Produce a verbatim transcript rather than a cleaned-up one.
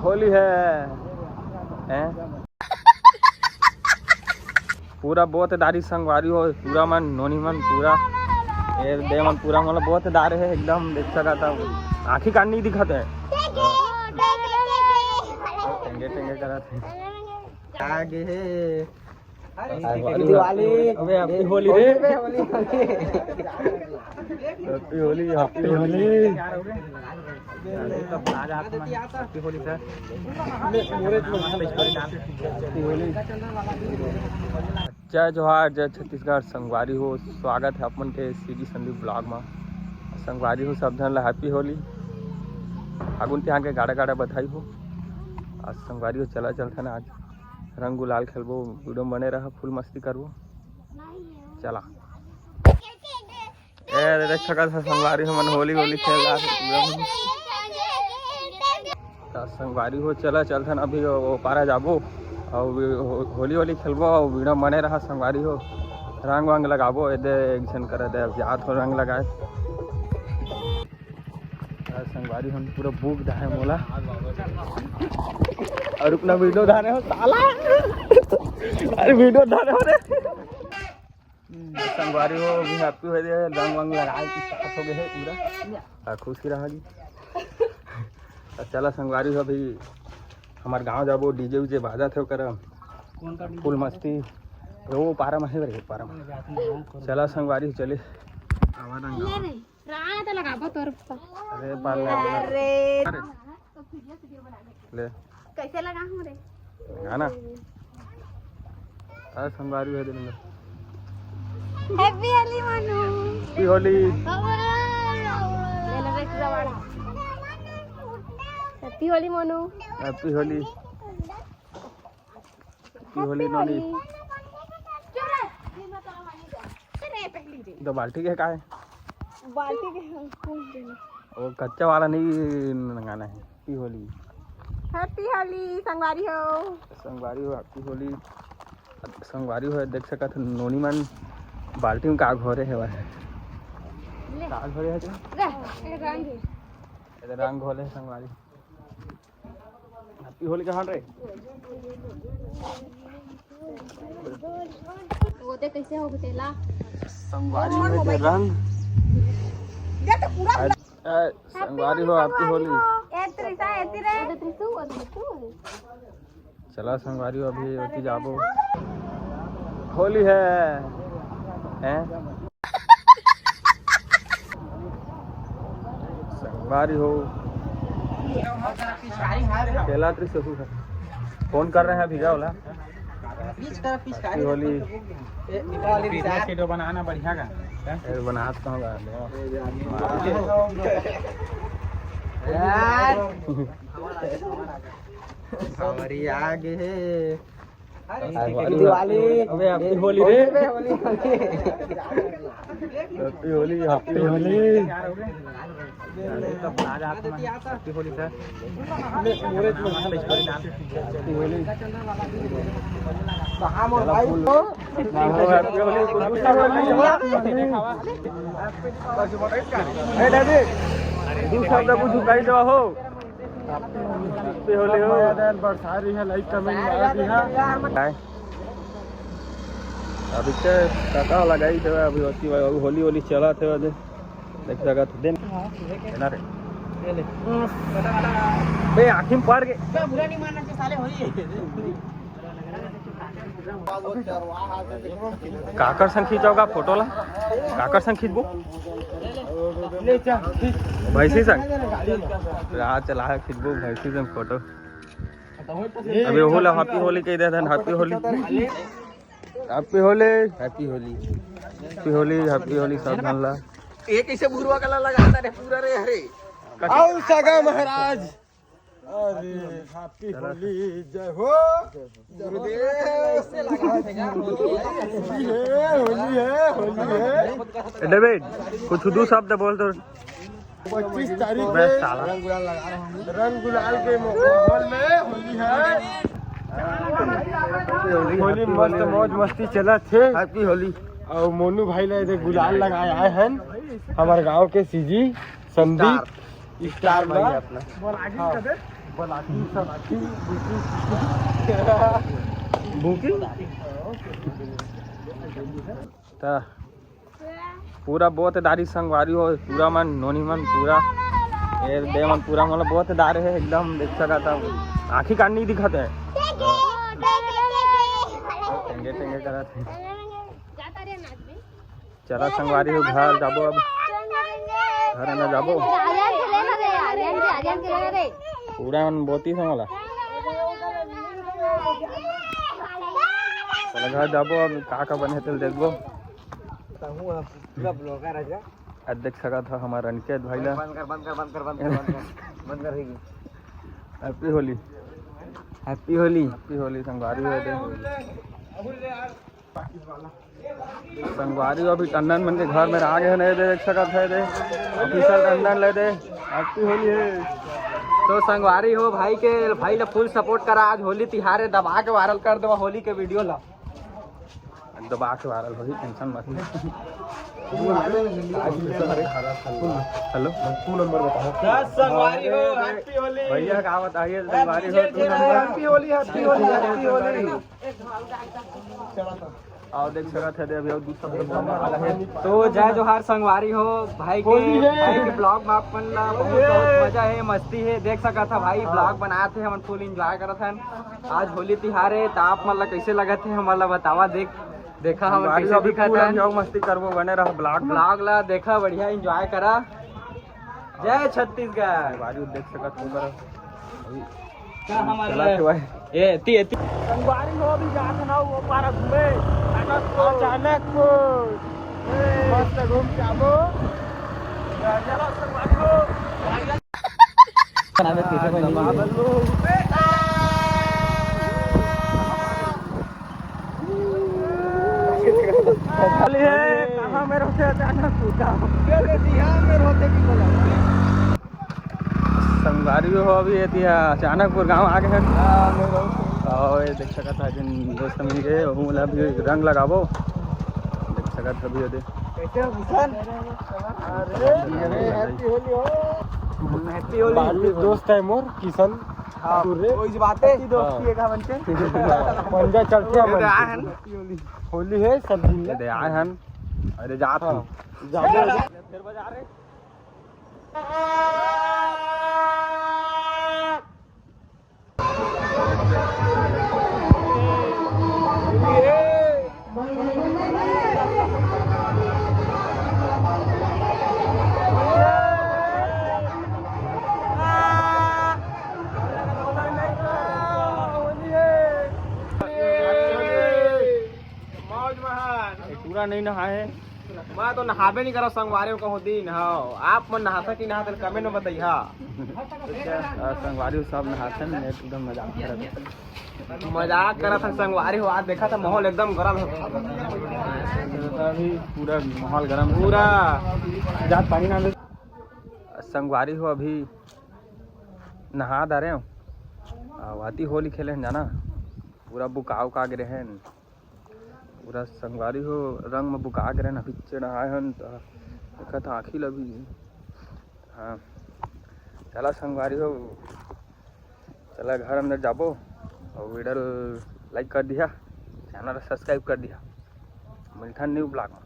होली है, हैं? पूरा बोत दारी संगवारी हो, पूरा मन, नोनी मन, पूरा ए दे मन, पूरा मन बोत दार है एकदम, देख सकत हव। आँखी कान नहीं दिखत है, टेंगे टेंगे करत है। आगे है। Happy Diwali। अबे, Happy होली रे। Happy Holi, Happy Holi. Happy Holi sir. जय जोहार, जय छत्तीसगढ़। संगवारी हो, स्वागत है अपन के CG संदीप vlog मा। संगवारी हो, सब झन ला Happy होली। फागुन तिहार के गाड़ा गाड़ा बधाई हो। आज संगवारी हो, चला चलथन आज रंग गुलाल खेलबो, video में बने रहा, full मस्ती करबो। चला। ए, देख सकत ह संगवारी हमन होली, होली खेल रहा है पूरा मन। त संगवारी हो, चला चलथन अभी ओ, ओ पारा जाबो, अउ हो-, होली, होली खेलबो, अउ video में बने रहा संगवारी हो। रंग वंग लगाबो, एदे एक झन करा दे, अब जात हो रंग लगाए। अरे संगवारी, हम पूरा बुक धारे मोला। अउ रुकना, video धारे हो साला। अरे video धारे हो रे। संगवारी हो, अभी Happy होली है, रंग वंग लगाए के start हो गए है पूरा। आ, खुश ही रहा जी। त चला संगवारी हो, अभी हमार गांव जाबो, DJ उजे बाजत है ओकरा। Full मस्ती। वो पारा में है रे, पारा में। चला संगवारी हो, चले। आवा रंग। रात लगाबो तोर पर। अरे, पार ले। अरे। अरे। ले। कैसे लगा हूँ रे? गाना। अरे, संगवारी है दिन में। Happy होली मोनू। Happy होली। ले ले रे, पूरा वाला। Happy Holi Monu. Happy Holi. Happy Holi नोनी। दो बाल्टी के का है? बाल्टी के हम पूछ देना। वो कच्चा वाला नहीं मंगाना है। Happy होली। Happy होली, संगवारी हो। संगवारी हो, Happy होली। संगवारी हो, देख सकत हो, नोनी मन बाल्टी में का घोरे हेवय। ले। का घोरे हे तू? ले, ए रंग हे। ए रंग घोले हे संगवारी। Happy होली कहाँ रे? वो दे कैसे हो तेला? संगवारी हो दे रंग। ये तो पूरा ए, संगवारी हो, Happy होली। ए त्रिशा, ए रे। वो दे त्रिशु, वो दे त्रिशु। चला संगवारी हो, अभी ओती जाबो। होली है, हैं? संगवारी हो। केला त्रिशु है। फोन कर रहे हैं भीगा वाला। Happy होली। Video बनाना बढ़िया का। ए, बनात कहाँ बा? यार। हमारी आगे है। अरे, Happy दिवाली। अबे, Happy होली रे। Holi, Holi. Happy Holi, Happy Holi. Happy Holi sir. Happy Holi. कहाँ मोर भाई? Happy होली। ए, डेविड, दू शब्द कुछ झुकाई दो हो। Happy होली हो। बरसा रही है, like comment मार दी है। काय? अभी तो काका लगाई थे, अभी होती, अभी होली, होली चला थे, अभी देख सकत हो। देन। देना रे। बे, आँखी में पड़ गए। बुरा नहीं मानना चाहिए, साले होली है। काकर संग खींचोगा फोटो ला? काकर संग खींचबो? भैंसी संग? रात चला है, खींचबो भैंसी संग फोटो। अबे ओहू ला Happy होली कह दे, Happy Holi. Happy Holi. Happy Holi. Happy Holi, Happy Holi सब झन ला। ये कैसे भुरवा कलर लगाता रे पूरा रे? अरे आओ सगा महाराज। अरे Happy होली, जय हो। गुरुदेव। होली है, होली है, होली है। ए, डेविड, कुछ दू शब्द बोल तो। पच्चीस तारीख बे में साला। रंग गुलाल के माहौल में होली है। होली मस्त मौज मस्ती चलत हे। Happy होली। अउ मोनू भाई ला एदे गुलाल लगाए आए हन हमर गांव के CG संदीप। स्टार भाई अपना। हाँ। बुकिंग। त पूरा बोत दारी संगवारी हो, पूरा मन, नोनी मन, पूरा ए दे मन, पूरा मन बोत दार हे एकदम, देख सकत हव, आँखी कान नहीं दिखत हे। टेंगे टेंगे करत हे। चला संगवारी हो, घर जाबो अब, घर न जाबो। पूरा मन बोती से मोला। चला घर जाबो अब, का का बने तेल देखबो। पूरा ब्लॉगर है। आज देख सकत ह हमर अनिकेत भाई ला। बंद कर, बंद कर, बंद कर, बंद कर, बंद कर, बंद कर, बंद कर। Happy Holi. Happy Holi. Happy Holi संगवारी हो दे। संगवारी अभी टंडन मन के घर में आ गए हैं, देख सकत है दे। ऑफिशियल टंडन ले दे। हैप्पी होली है। तो संगवारी हो, भाई के, भाई ला फुल सपोर्ट करा। आज होली तिहार है, दबा के वायरल कर देवा होली के वीडियो ला। दबा के वायरल होही, टेंशन मत ले। हेलो। दस संगवारी हो, हैप्पी होली। भैया का बताइए, संगवारी हो, happy Holi, happy Holi, happy Holi. आओ देख सकत है, अभी और दूसरा तो जय जोहार संगवारी हो, भाई के, भाई के ब्लॉग में आप मन ला बहुत, बहुत मजा है, मस्ती है। देख सकत है भाई, ब्लॉग बनात है, हमन फुल एंजॉय करत हन। आज होली तिहार है, त आप मन ला कैसे लगत है, हमन ला बतावा। देख, देखा हमन कैसे दिखत है। मस्ती करबो, बने रहा ब्लॉग में। ब्लॉग ला देखा, बढ़िया एंजॉय करा। जय छत्तीसगढ़। संगवारी देख सकत हो, का हमर चला के भाई। ए, ती, ती। संगवारी हो भी जात ना, वो पारा घूमे। अचानक, अचानक। ए, मस्त घूम के आबो। चलो संगवारी हो। अरे, कहाँ में रहते अचानक टूटा? संगवारी हो, अभी ये दिया अचानकपुर गांव आ गए हैं। और ये देख सकत है, जिन दोस्त मिल गए, वो वाला भी रंग लगाबो। देख सकत है अभी ये दे। कैसे हो किशन? अरे, हैप्पी होली हो। हैप्पी होली। बालू दोस्त है मोर, किशन। हाँ, टूरे। वही बात है। दोस्ती है का बनते? पंजा चलते हैं ये दे आए हैं। होली है, सब दिन ये दे आए हैं। अरे जात हूँ। हाँ। जा, जा, जा। फिर बजा रहे। मौज महान। पूरा नहीं नहाए। मैं तो नहाबे नहीं करो संगवारी हो, कहूँ दिन हो। आप मन नहाता कि नहाता, कमेंट में बताइहा। अच्छा, आ, संगवारी हो सब नहाते हैं, मैं एकदम मजाक करत हूँ। मजाक करत है संगवारी हो, आज देखा था माहौल एकदम गरम है। अभी पूरा माहौल गरम है। पूरा। जात पानी ना ले। संगवारी हो अभी नहा डारे हो। आ, वाती होली खेले हैं जाना। पूरा बुका उका गिरे हैं। पूरा संगवारी हो रंग में बुका के रहन, अभी चढ़ाए हन त देखत आँखी ल भी। हाँ, चला संगवारी हो, चला घर अंदर जाबो और वीडियो लाइक कर दिया, चैनल सब्सक्राइब कर दिया। मिलथन न्यू ब्लॉग में।